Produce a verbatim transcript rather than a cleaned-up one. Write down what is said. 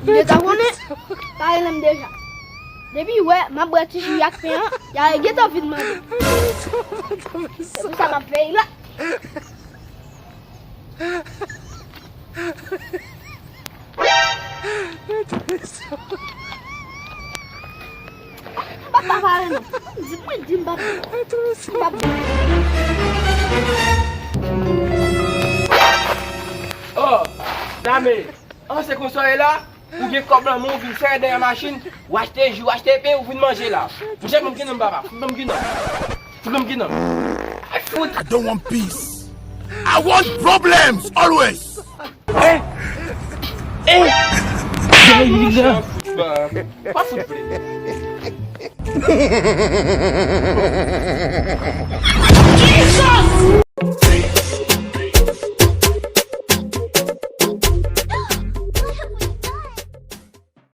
Li gentan konnen, pa rele m deja. Depi wè m ap bwè ti ji ak pen an, y a gentan vin mande. Se pou sa m ap veye la. M pa pale non. Di, mwen di m pa pale. M pa pale. Oh, dame, an se konsa w ye la? Ou gen kòb nan men w, ou vin sere dèyè machin, ou achte ji, ou achte pen, ou vin manje la. Monchè, ban m kinan m, papa. Fout ban m kinan. Fout ban m kinan. Ay, fout. I don't want peace. I want problems always. Eh! Eh! Gay la. Pa fout vle. Jesus